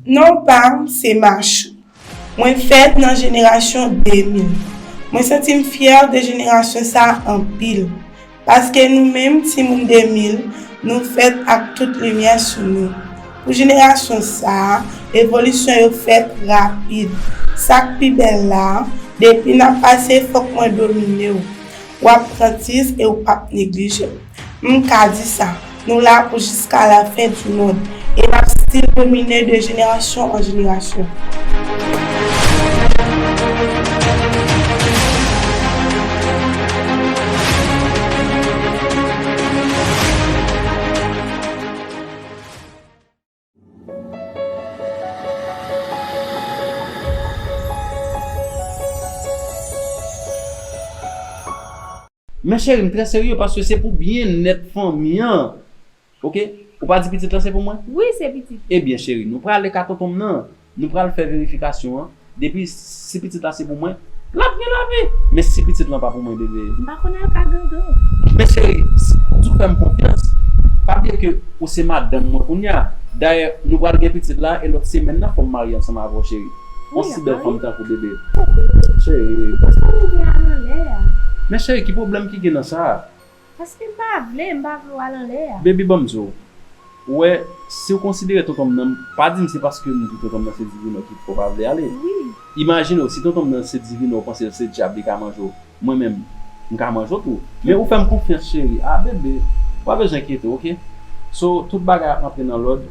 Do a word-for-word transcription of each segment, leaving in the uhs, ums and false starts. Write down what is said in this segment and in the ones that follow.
Non pa m se Machou. Mwen fèt nan jenerasyon de mil. Mwen santi m fyè de jenerasyon sa a anpil. Paske nou menm, timoun de mil, nou fèt ak tout limyè sou nou. Pou jenerasyon sa a, evolisyon yo fèt rapid. Sa k pi bèl la, depi n ap pase, fòk mwen domine w. W ap pran tis e w p ap neglije m. M ka di sa, nou la pou jiska lafen di mond, e n ap still domine de jenerasyon an jenerasyon. Men cheri, m trè serye paske se pou byennèt fanmi an. Oke? Ou pa di pitit lan se pou mwen? Wi, se pitit. Ebyen, cheri, nou prale ka tonton m nan. Nou pral fè verifikasyon an. Depi si pitit la se pou mwen, l ap gen lavi. Men si pitit lan pa pou mwen, bebe? M pa konn al ka gangan. Men cheri, s- ou tou fè m konfyans. Pa bliye ke ou se madanm mwen kounye a. Dayè, nou pral gen pitit la e lòt semèn nan fò m marye ansanm avè w, cheri. Yon si bèl fanm tankou bebe. Cheri. Paske ou vle al anlè a. Men cheri, ki pwoblèm ki gen nan sa a? Paske m pa vle, m pa vle w al anlè a. Baby, ban m di w. Ou wè, si w konsidere tonton m nan, pa di m se paske m di tonton m nan se divinò ki fè w pa vle ale. Wi. Imajine w, si tonton m nan se divinò, ou panse l se dyab, li ka manje w. Mwen menm, m ka manje w tou. Men ou fè m konfyans, cheri. A, bebe, ou pa bezwen enkyete w, oke? So, tout bagay ap antre nan lòd.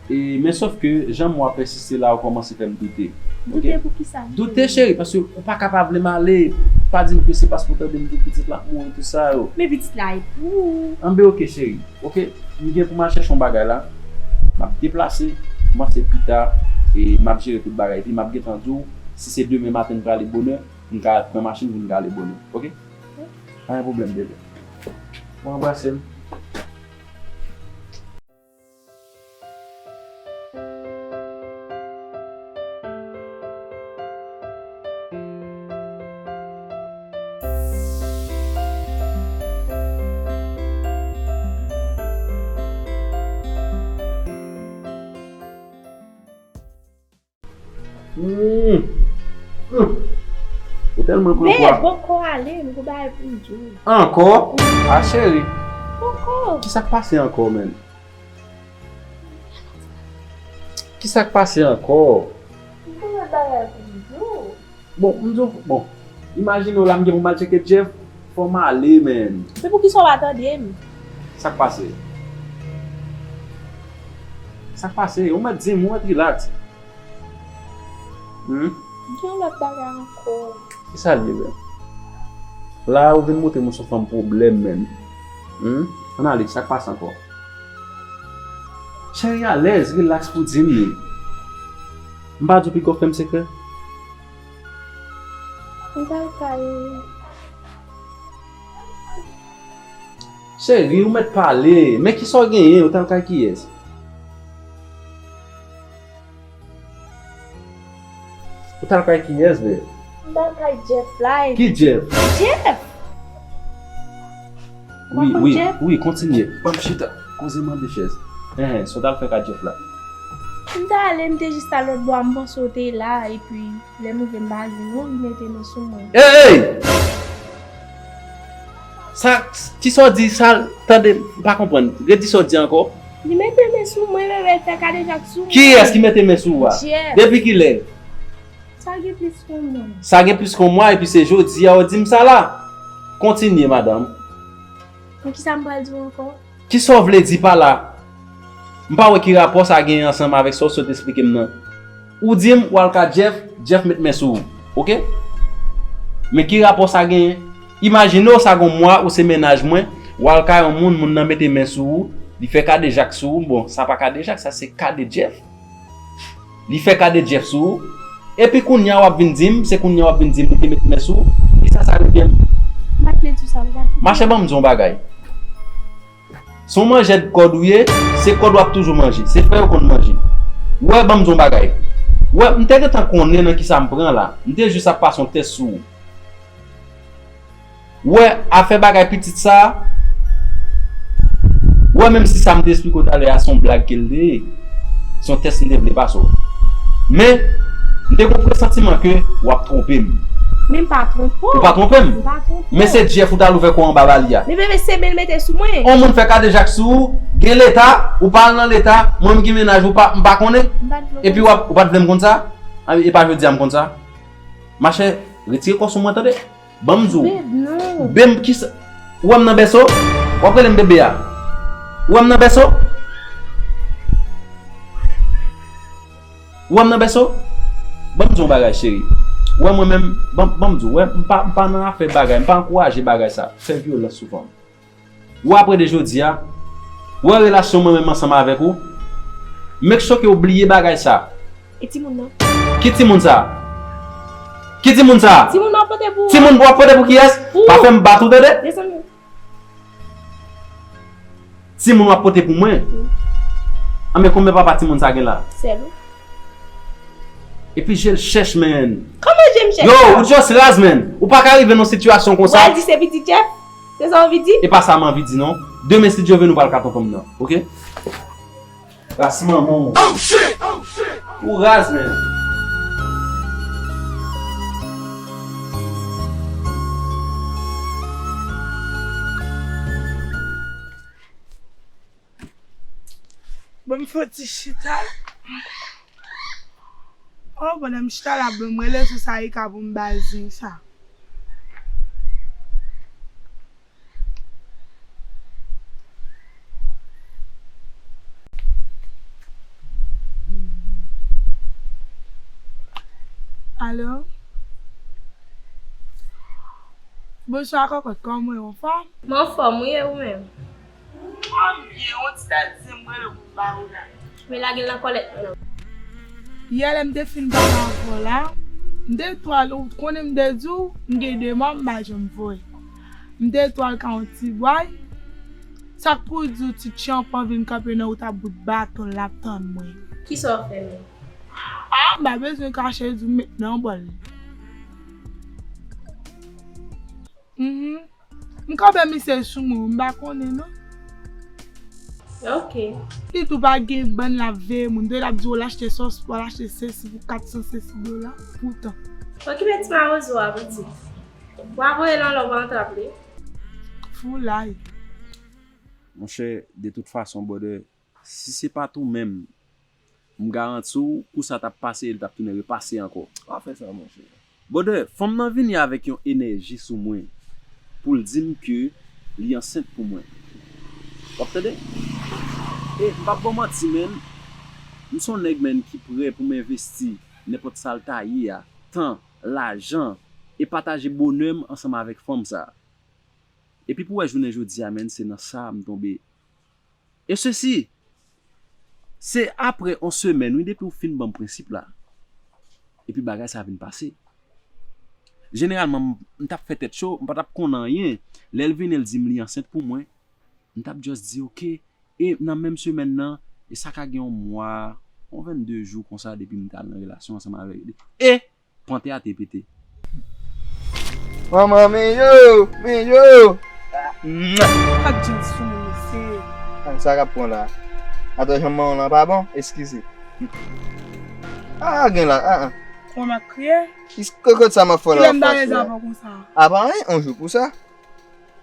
E, men sòf ke jan mwen ap pèsiste la, ou kòmanse fè m doute. Doute pou kisa? Doute, cheri, paske ou pa ka pa vle m ale. Pa di m ke se paske ou tande m di pitit la ap mouri, tout sa yo. Men pitit la e pou ou. Anben, oke, cheri. Oke, m gen pou m al chèche yon bagay la. M ap deplase, kòmanse pita, e m ap jere tout bagay. Epi m ap gentan di w, si se demen maten m prale bonè, m ka pran machin pou m ka ale bonè. Oke? Pa gen pwoblèm, bebe. Bon, anbrase m. Hmm. Hmm. Ou tèlman pran pwa. Poko ale, m gon bagay pou m di w. Ankò? A cheri. Poko. Kisa k pase ankò, menn? Kisa k pase ankò? M gon lòt bagay pou m di w. Bon, m di w, bon, imajine w la, m gen pou m al tcheke Jeff, fò m ale, menn. Men poukisa w pa tande m? Sa k pase? Sa k pase? Ou mèt di m, ou mèt relax. Hmm? Gen yon lòt bagay ankò. Kisa l ye, menm? La, ou vin montre m ou se yon fanm pwoblèm, menm. Hmm? Ann ale, sa k pase ankò? Cheri, alèz, relax pou di m li. M pa di w piga w fè m sekrè? M t al kay. Cheri, ou mèt pale. Men kisa w genyen? Ou t al kay kiyès? Ou t al kay kiyès, bè? M t al kay Jeff la, epi. Ki Jeff? Jeff! Wi, wi, wi, kontinye. Ban m chita. Koze mande chèz. Enhen, sa w t al fè kay Jeff la? M t ale, m te jis al lòt bò a, m panse w te la, epi lè m rive m pa jwenn ou, li mete men sou mwen. Ey! Sa, kisa w di sa, tande, m pa konprann. Redi sa w di ankò. Li mete men sou mwen, bebe, li fè kadejak sou mwen. Kiyès ki mete men sou ou a? Jeff. Depi kilè? Sa gen plis ke yon mwa. Sa gen plis ke yon mwa, epi se jodi a ou di m sa la? Kontinye, madanm. Pou kisa m pral di w ankò? Kisa w vle di pa la? M pa wè ki rapò sa genyen ansanm avèk sa w sot esplike m nan. Ou di m w al ka Jeff, Jeff met men sou ou. Oke? Men ki rapò sa genyen? Imajine w sa gon mwa ou se mennaj mwen, w al ka yon moun, moun nan mete men sou ou, li fè kadejak sou ou. Bon, sa pa kadejak, sa se kade Jeff. Li fè kade Jeff sou ou. Epi kounye a w ap vin di m, se kounye a w ap vin di m li te met men sou ou. Kisa sa rive m? M pa t vle di w sa, m pa t vle. Machè, ban m di w yon bagay. Se yon manjè kòd ou ye, se kòd w ap toujou manje. Se frè yo konn manje. Ou wè, ban m di w yon bagay. Ou wè, m te gentan konnen nan kisa m pran la. M te jis ap pase yon tès sou ou. Ou wè, afè bagay pitit sa a, ou wè, menm si sa m te esplike w talè a, se yon blag ke l te ye. Se yon tès m te vle pase w. Men, m te gen yon presantiman ke w ap twonpe m. Men m pa twonpe w. Ou pa twonpe m. M pa twonpe w. Men se Jeff ou t al ouvè kò anba ba li a. Men bebe, se men l mete sou mwen. On moun fè kadejak sou ou, gen leta, ou pa al nan leta, mwen m gen mennaj ou pa, m pa konnen. M pa t vle w konn sa. Epi w ap, ou pa t vle m konn sa? A, e pa jodi a m konn sa. Machè, retire kò sou mwen, tande. Ban m di w. Babe, non. Babe, kisa? Ou wè m nan bèso? W ap rele m bebe a? Ou wè m nan bèso? Ou wè m nan bèso? Ban m di w yon bagay, cheri. Ou wè mwen menm, ban, ban m di w, wè, m pa, m pa nan afè bagay, m pa ankouraje bagay sa. Fè vyolans sou fanm. Ou apre de jodi a, ou wè relasyon mwen menm ansanm avèk ou, make sure ke w bliye bagay sa. E timoun nan? Ki timoun sa? Ki timoun sa? Timoun w ap pote pou ou. Timoun w ap pote pou kiyès? Pou ou. Pa fè m bat ou, tande? Desann. Timoun w ap pote pou mwen? Wi. Anben, konbyen papa timoun sa gen la? Sèl ou. Epi je l chèch, man. Kòman je m chèch? Yo, ou just raz, man. Ou pa ka rive nan sitiyasyon konsa. Ou pral di se pitit Jeff? Se sa w anvi di? E pa sa m anvi di, non. Demen, si Dye vle, nou pral ka tonton m nan, oke? Ras manman w. Ou raz, man. Bon, m fè yon ti chita. Oh, pandan m chita la, bon, m rele sou Sarika pou m ba l zen sa. Alo? Bonswa, kòkòt, kòman w ye, w anfòm? Mwen anfòm, wi, e ou menm? Mwen byen, yon ti tèt di m rele pou m ba ou la. Men lage l nan kòlèt mwen nan. Yè lè m te fin pale avè w la, m te twal, ou konnen m te di w, m gen de mwa m pa janm voye. M te twal ka yon ti bway. Sa k pou di w ti tchanpan vin kanpe nan wout ap bout baton l ap tann mwen. Kisa w fè menm? Ah, m pa bezwen kache di w met nan bòl. Mhm. M kanpe misye sou mwen, m pa konnen non. Ok. Li tou pa gen bann l ap veye moun, tou l ap di w l achte sòs, w al achte sesi pou kat san sesi dola, poutan. Okipe ti mawozo a, pitit. W a voye l anlè w pa antre ap li. Foulay. Monchè, de tout fason, brother, si se pa t ou menm, m garanti w, kou sa t ap pase, li t ap tounen repase ankò. Pa fè sa, monchè. Brother, fanm nan vini avèk yon enèji sou mwen pou l di m ke li ansent pou mwen. W ap tande? E m p ap ba w manti, man. M se yon nèg, man, ki prè pou m envesti nenpòt sa l ta ye a, tan, lajan, e pataje bonè m ansanm avèk fanm sa. Epi pou w wè jounen jodi a, man, se nan sa m tonbe. E sesi, se apre yon semèn, wi, depi w fin ban m prensip la. Epi bagay sa vin pase. Jeneralman, m, m t ap fè tèt cho, m pa t ap konn anyen. Lè l vini, l di m li ansent pou mwen, m t ap just di, "Oke." E nan menm semèn nan, e sa ka gen yon mwa, yon vennde jou konsa depi m t al nan relasyon ansanm avèk li. E Pantè a te pete. Manman, men yo, men yo. Ak jan sou mwen, mesye. Ah, sa k ap pran la? Atò, jan manman lan pa bon? Eskize. Ah, gen la, ah, ah. Kòman kriye? Is kokot sa m ap fè la? Kilè m ta ap fè sa? Rezon konsa. Apa, en, on jou pou sa?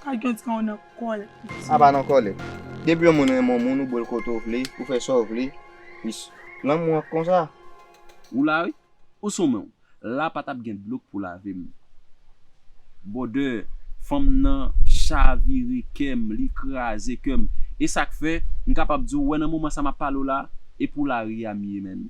Ka gen ti kan nan kòlèt. Apa nan kòlèt. Depi yon moun renmen yon moun, ou bo l kote w vle, ou fè sa w vle. Is, lanmou an konsa. Ou la, wi. Ou sou men w. La pa t ap gen dlo k pou lave m. Brother, fanm nan chavire kè m, li kraze kè m. E sa k fè, m kapab di w, wè nan moman sa m ap pale w la, e pou lari a m ye, man.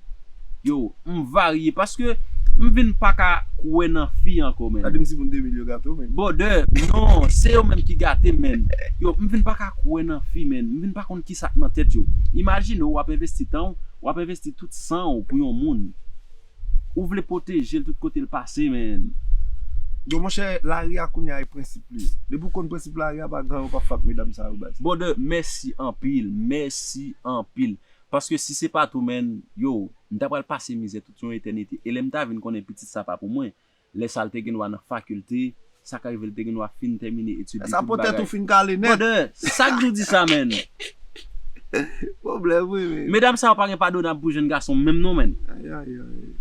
Yo, m varye, paske m vin pa ka kwè nan fi ankò, man. Sa di m si moun de mil yo gate w, man. Brother, non, se yo menm ki gate m, man. Yo, m vin pa ka kwè nan fi, man. M vin pa konn kisa k nan tèt yo. Imajine w, w ap envesti tan w, w ap envesti tout san w pou yon moun. Ou vle pwoteje l tout kote l pase, man. Yo, monchè, lari a kounye a e prensip li. Depi w konn prensip lari a, pa gen anyen w p ap fè ak medam sa yo, baz. Brother, mèsi anpil, mèsi anpil. Paske si se pa t ou, man, yo, m ta pral pase mizè tout yon etènite. E lè m ta vin konnen pitit sa pa pou mwen, lè sa l te gen dwa nan fakilte, sa ka rive l te gen dwa fin tèmine etid li, tout bagay. Sa po tèt ou fin kale nèt. Brother, sa k di w di sa, man? Pwoblèm, wi, men. Medam sa yo pa gen padonab pou jèn gason menm non, menn. Ay, ay, ay.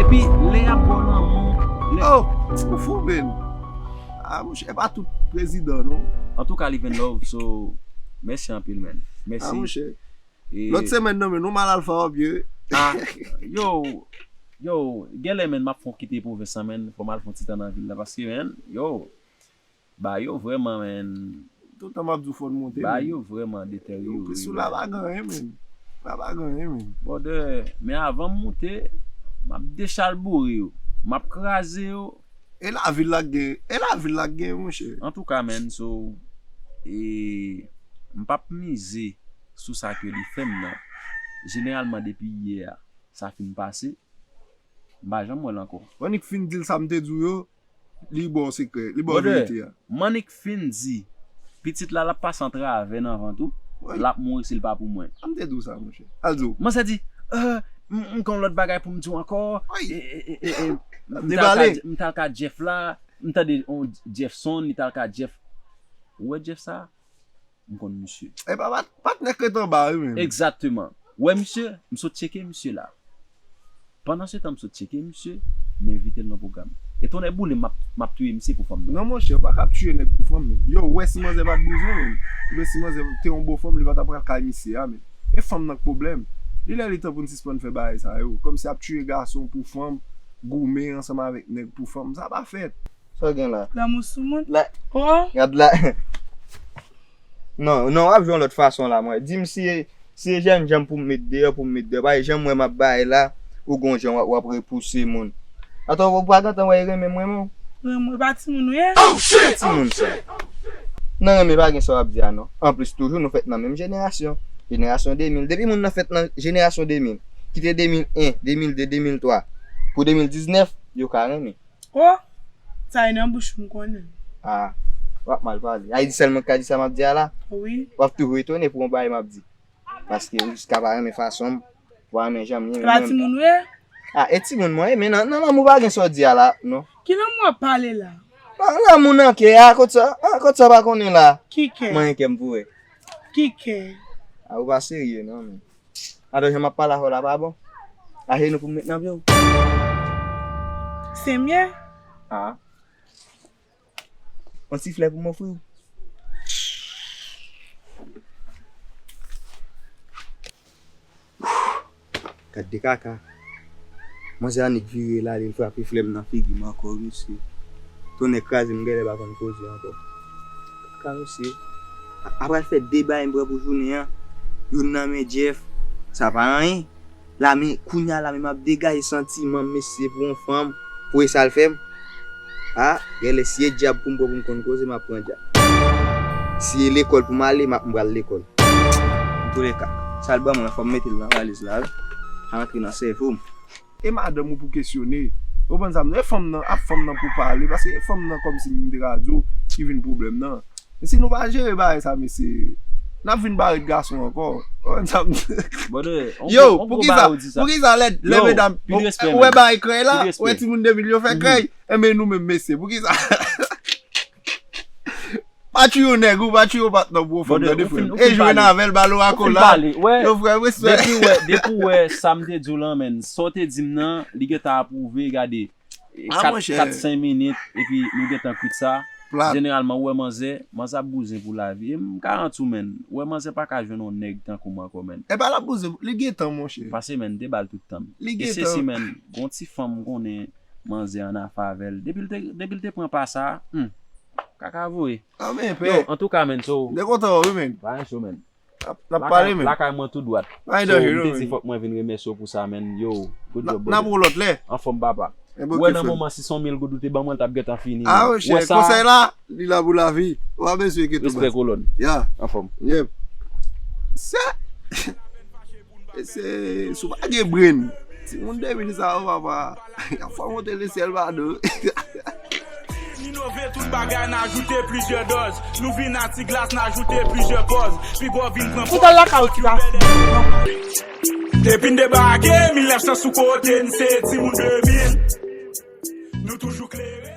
Epi, lè y ap ba w lanmou, lè... Oh, ou fou, men. Ah, monchè, e pa tout prezidan, non. Antouka, Live and Love, so, mèsi anpil, men. Mèsi. Ah, monchè. E lòt semèn nan, men, nou mal Alfa w ap ye. Ah, yo, yo, genlè, men, m ap fon kite pwovens lan, men, fò m al fon ti tan nan vil la, paske, men, yo, ba yo vrèman, men. Tout tan m ap di w fò n monte, men. Ba yo vrèman deteryore, men. Yo, pri sou la pa gen anyen, men. La pa gen anyen, men. Brother, men avan m monte, m ap dechalbore yo. M ap kraze yo. E lavil la k gen, e lavil la k gen, monchè. Antouka, men, so, e, m p ap mize sou sa ke li fè m nan. Jeneralman, depi yè a, sa fin pase, m pa janm wè l ankò. W annik fin di l sa m te di w yo, li ba w sekrè, li ba w verite a. Brother, m annik fin di, pitit la, l ap pase antravè nan vant ou, l ap mouri si l pa pou mwen. An m te di w sa, monchè. Al di w. Manzè di, "Ah, m, m gen yon lòt bagay pou m di w ankò." Wi. E, e, e, e, e, m t al ka, m t al ka Jeff la, m tande yon Jeffson, li t al ka Jeff. Ou wè Jeff sa? M konn misye. E pa pat-, patnè k ret anba, wi, menm. Egzakteman. Ou wè misye? M sot tcheke misye la. Pandan se tan, m sot tcheke misye, m envite l nan pwogram. E tonnè boule, m ap, m ap touye misye pou fanm nan. Non, monchè, ou pa ka ap touye nèg pou fanm, menm. Yo, ou wè si manzè pa t bezwen, menm. Oubyen si manzè te yon bon fanm, li pa t ap pral kay misye a, menm. E fanm nan k pwoblèm. Li lè li tan pou n sispann fè bagay sa yo. Kòmsi ap touye gason pou fanm, goumen ansanm avèk nèg pou fanm. Sa pa fèt. Sa w gen la? Lanmou sou moun. La. Oh. Gad la. Non, non, w ap jwe yon lòt fason la, mwen. Di m si, si e jènjan pou m met deyò, pou m met deyò. Paske jan m wè m ap bay la, ou gon jan w ap, w ap repouse moun. Atò, ou pa gentan wè e renmen mwen, non? Renmen, e pa timoun ou ye? Se timoun sa. Nan renmen pa gen sa w ap di a, non. Anplis, toujou nou fèt nan menm jenerasyon. Jenerasyon de mil. Depi moun nan fèt nan jenerasyon de mil, kite de mil en, de mil de, de mil twa, pou de mil diznèf, yo ka renmen. Oh, sa e nan bouch m konnen. Ah, w ap mal pale. Ayiti sèlman k ka di sa m ap di a la. Wi. W ap toujou etone pou yon bagay m ap di. Paske ou jiska pa renmen fason m, w pa renmen jan m ye. E pa timoun ou ye? Ah, e timoun mwen ye, men nan, nan lanmou pa gen sa w di a la, non. Ki lanmou w ap pale la? Nan lanmou nan kè a, kot sa, ah, kot sa w pa konnen la. Ki kè? Manyen kè m pou wè. Ki kè? Ah, ou pa serye, non, men. Atò, jan m ap pale avè w la pa bon. Ajenou pou m met nan pye w. Semye? Ah. Yon ti flè pou m ofri w. Gad de kaka. Manzè annik vire l ale, l frape flè m nan figi m ankò, mesye. Tonnè kraze m, m genlè pa konn koze ankò. Kaka, mesye. A-, apral fè de bagay m pran pou jounen an. Youn nan men Jeff. Sa pa anyen. La, men, kounye a la, men m ap degaje santiman m, mesye, pou yon fanm, pou e sa l fè m. A, genlè si e dyab pou m pran pou m konn koze, m ap pran dyab. Si e lekòl pou m ale, m ap, m pral lekòl. Antouleka, sa l ban mwen, fò m mete l nan valiz la, wi. Sa rantre nan sèvo m. E madanm ou pou kesyone. Ou konprann sa m di w? E fanm nan, ap fanm nan pou pale, paske e fanm nan kòmsi m te ka di w ki vin pwoblèm nan. Men si nou pa jere bagay sa, mesye, N ap vin bare gason ankò. Ou konn sa m di? Brother, on Yo, gwo- on pou gwo kisa? bagay ou di sa. Pou kisa lè lè Yo, medam pil respè, ou wè man. Bay krèy la, Pil respè. Ou wè timoun de mil yo fè krèy, enben nou menm mesye, pou kisa? Pa tchwi yon nèg ou pa tchwi yon patnè pou yon fanm Brother, tande ou frè fin- m. ou E fin jwe pale. Nan avè l balo Ou fin akola. pale, wè. Yo frè m respè. Depi ou wè, depi ou wè sa m te di w lan, menn, sa w te di m nan, li gentan apwouve, gade. Ah, Kat, monchè. Kat, senk minit, epi nou gentan kwit sa. Plat. Jeneralman, ou wè manzè, manzè ap bouzen pou lavi. E m garanti w, menn, ou wè manzè pa ka jwenn yon nèg tankou m ankò, menn. E pa la bouzen, li gentan, monchè. Pase, menn, de bal tout tan. Li E se gentan. Si, menn, gon ti fanm m konnen manzè an afè avè l. Depi l te, depi l te pran pa sa, hmm, kaka voye. Ah, men, Yo, pè. Antouka, menn, so, De kontan, wi, men. Pa yon show, menn. N ap pale, men. Lakay mwen tou dwat. Pa So, danje, m non, te di men. Fòk mwen vin remèsye w pou sa, menn. Yo, good job, N ap brother. Ou lòt lè. Anfòm, papa. E bon, Ou wè ke nan fè. Moman, si se yon mil goud ou te ban mwen, l t ap gentan fini. Ah, Ou monchè, wè sa? Konsèy la, li la pou lavi. Ou pa bezwen enkyete ou, Respè, baz. Kolòn. Ya. Anfòm. Yep. Sa. E se, si w pa gen brenn. Timoun de mil sa yo, papa. Y ap fè w monte lesyèl pa do. N inove tout bagay, n ajoute plizyè dòz. Nou vin a ti glas, n ajoute plizyè pòz. Piga w vin pran Ou t al lakay ou ti pase. Depi n debake, mil nèf san sou kote, n se timoun de mil. Nou toujou klere.